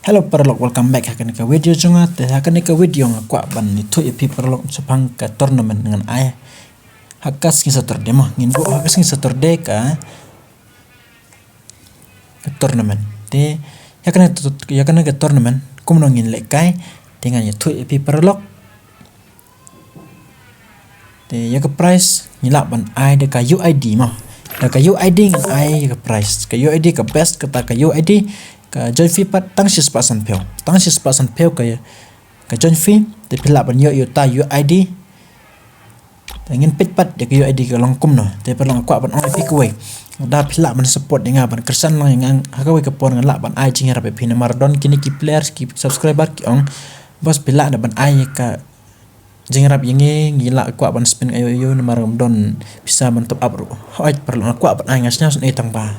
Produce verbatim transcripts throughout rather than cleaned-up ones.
Hello paralok, welcome back ha kane ka video jong nga. Te ha kane ka video nga kwah ban ïathuh ïa phi paralok shaphang ka tournament ngan ai ha ka sngi Saturday mo. Ngin buh ha ka sngi Saturday ka, ka tournament. Te ïa kane, ïa kane ka tournament kumno ngin lehkai, te ngan ïathuh ïa phi paralok. Te ïa ka prize ngi lah ban ai da ka U I D mo. Da ka U I D ngan ai ïa ka prize. Ka U I D ka best kata ka U I D, ka join fee pat tang shispah sanphew. Tang shispah sanphew ka, ka join fee, te phi lah ban ïoh ïa uta U I D. Te ngin peit pat ïa ka U I D ka long kumno. Te paralok nga kwah ban ong ïa phi kawei. Da phi lah ban support ïa nga, ban kyrshan lang ïa nga, ha kawei ka por nga lah ban ai jingïarap ïa phi namar don kine ki players, ki subscriber ki ong, boss, phi lah da ban ai ïa ka jingïarap ïa ngi, ngi lah kwah ban spend aïu aïu namar ngam don pisa ban top up ruh. Hooid paralok, nga kwah ban ai, nga sngew sngewsih tang ba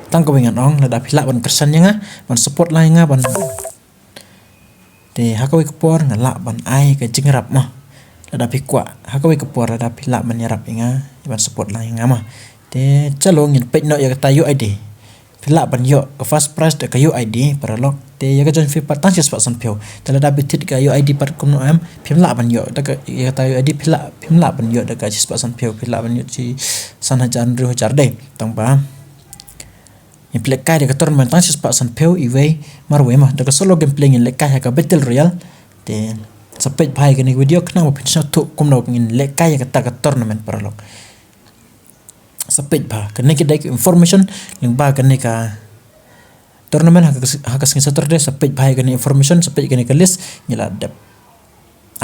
tang kawei ngan ong, lada phi lah ban kyrshan ïa nga, ban support lang ïa nga, ban, te ha kawei ka por nga lah ban ai ka jingïarap mo. Lada phi kwah, ha kawei ka por lada phi lah ban ïarap ïa nga, ban support lang ïa nga mo. Te chalo ngin peit noh ïa kata U I D. Phi lah ban ïoh ka first prize da ka U I D paralok. Te ïa ka join fee pat tang shispah sanphew. Te lada phi thied ka U I D pat kumno em, phim lah ban ïoh da ka, ïa kata U I D phi lah, phim lah ban ïoh da ka shispah sanphew, phi lah ban ïoh shi san hajar, hynriew hajar dei. Tang ba ngin pynlehkai da ka tournament tang shispah sanphew iwei marwei mo. Da ka solo gameplay ngin lehkai ha ka battle royale. Te sa peit bha ïa kane ka video khnang ba phin sngewthuh kumno ngin lehkai ïa kata ka tournament paralok. Sa peit bha, kane ka dei ka information lyngba kane ka tournament ha ka, ha ka sngi Saturday. Sa peit bha ïa kane information, sa peit kane ka list, ngi la dep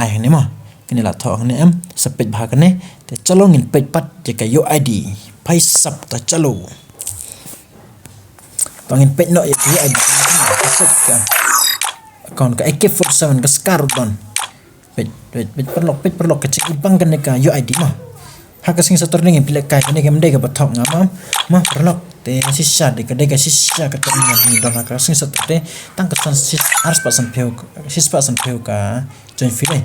ai hangne mo. Kane la thoh hangne em, sa peit bha kane. Te chalo ngin peit pat ïa ka U I D. Peit sap ta chalo. To ngin peit noh ïa ka U I D. Ka account ka A K forty-seven ka Scar don. Peit, peit, peit paralok, peit paralok ka jingibang kane ka U I D mo. Ha ka sngi Saturday ngin pynlehkai, kane kam dei kaba thok nga mo, mo paralok. Te shisha dei ka, dei ka shisha ka tournament ngi don ha ka sngi Saturday. Tang ka san shis, arspah sanphew, shispah sanphew ka join fee dei.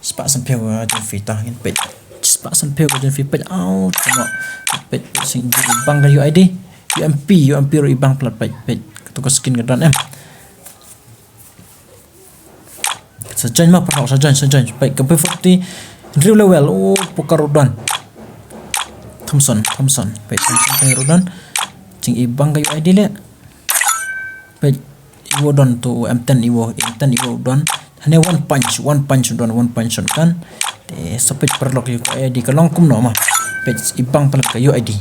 Shispah sanphew ka join fee, to ngin peit. Shispah sanphew ka join fee, peit, aw, tengok. Peit, peit, shisha ibang ka U I D. U M P, U M P ruh ibang palat, peit, peit. Kato ka skin ka don em. Sa join mo paralok, sa join, sa join. Peit ka P forty, hynriew level. Oh, poker ruh don. Thompson, Thompson. Peit Thompson ka ruh don. Jingibang ka U I D leh. Peit Evo don to, M ten Evo, M ten Evo don. Hangne one punch, one punch don, one punch don kan. Te sa peit paralok ïa ka U I D ka long kumno mo. Peit ibang palat ka U I D.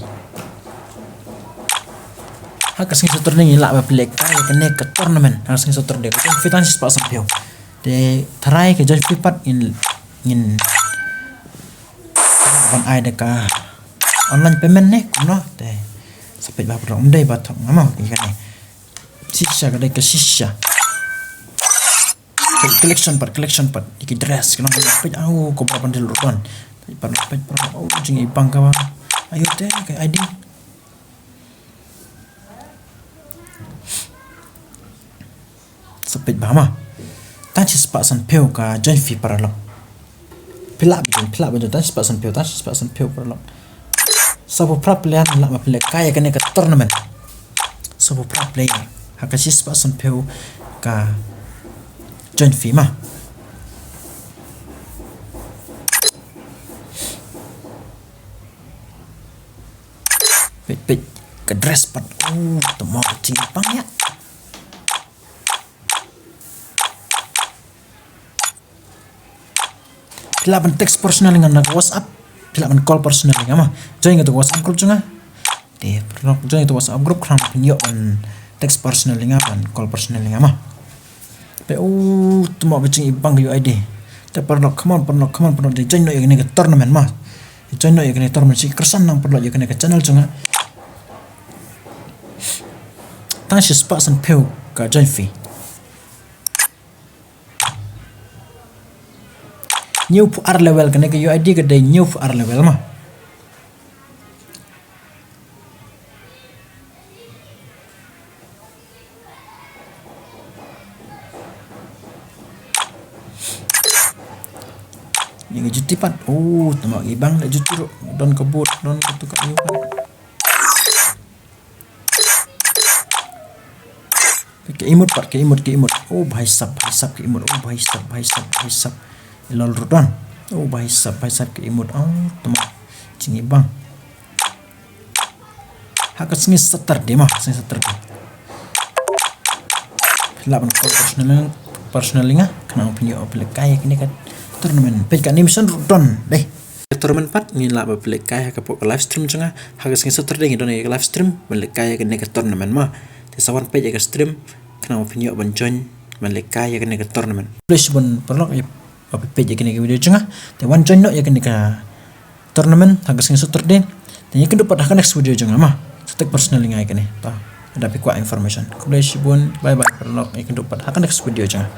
Ha ka sngi Saturday ngin lah ban pynlehkai ïa kane ka tournament. Ha ka sngi Saturday ka join fee tang shispah sanphew. Te tharai ka join fee pat ngin, ngin ban ai da ka online payment ne kumno. Te sa peit bha paralok, ym dei ba thok nga mo ïa kane. Shisha ka dei ka shisha. Peit collection pat, collection pat. Ïa ki dress ki nong, peit, aw, Cobra bundle ruh don. Peit pat, peit pat, aw, jingibang kaba. Aïu te ka I D. Sa peit bha mo. Tang shispah sanphew ka join fee paralok. Phi lah ban join, phi lah ban join, tang shispah sanphew, tang shispah sanphew paralok. Sa phew phra player lah ban pynlehkai ïa kane ka tournament. Sa phew phra player. Ha ka shispah sanphew ka join fee mo. Peit, peit ka dress pat. Oh, tamo jingibang ïa. Phi lah ban text personal ïa nga na ka WhatsApp. Phi lah ban call personal ïa nga mo. Join ïa ka WhatsApp group jong nga. Te paralok, join ïa ka WhatsApp group khnang phin ïoh ban text personal ïa nga, ban call personal ïa nga mo. Peit, oh, tamo ka jingibang ka U I D. Te paralok, come on paralok, come on paralok, join noh ïa kane ka tournament mo. Join noh ïa kane ka tournament, shi kyrshan lang paralok ïa kane ka channel jong nga. Tang shispah sanphew ka join fee. Hynñiewphew ar level kane ka U I D ka dei, hynñiewphew ar level mo. Ïa ka juti pat. Oh, tamo ibang da juti ruh. Don ka boot, don ka tu ka ïa pat. Ka emote pat, ka emote, ka emote. Oh, bhai sab, bhai sab, ka emote. Oh, bhai sab, bhai sab, bhai sab. Lol ruh don. Oh, bhai sab, bhai sab, ka emote. Oh, tama. Jingibang. Ha ka sngi Saturday mo, sngi Saturday. Lah ban call personal, personal nga, khnang phin ïoh ban lehkai ïa kane ka tournament. Peit ka animation ruh don, dei. Ka tournament pat, ngi lah ban lehkai ha ka pok ka live stream jong nga, ha ka sngi Saturday ngi don ïa ka live stream, ban lehkai ïa kane ka tournament mo. Te sa wan peit ïa ka stream, khnang phin ïoh ban join, ban lehkai ïa kane ka tournament. Please bun paralok, ïa, ba peit ïa kane ka video jong nga. Te wan join noh ïa kane ka tournament, ha ka sngi Saturday. Te ïakynduh pat ha ka next video jong nga mo. Sa tag personal nga ïa kane. To, lada phi kwah information. Khublei shibun, bye bye paralok, ïakynduh pat ha ka next video jong nga.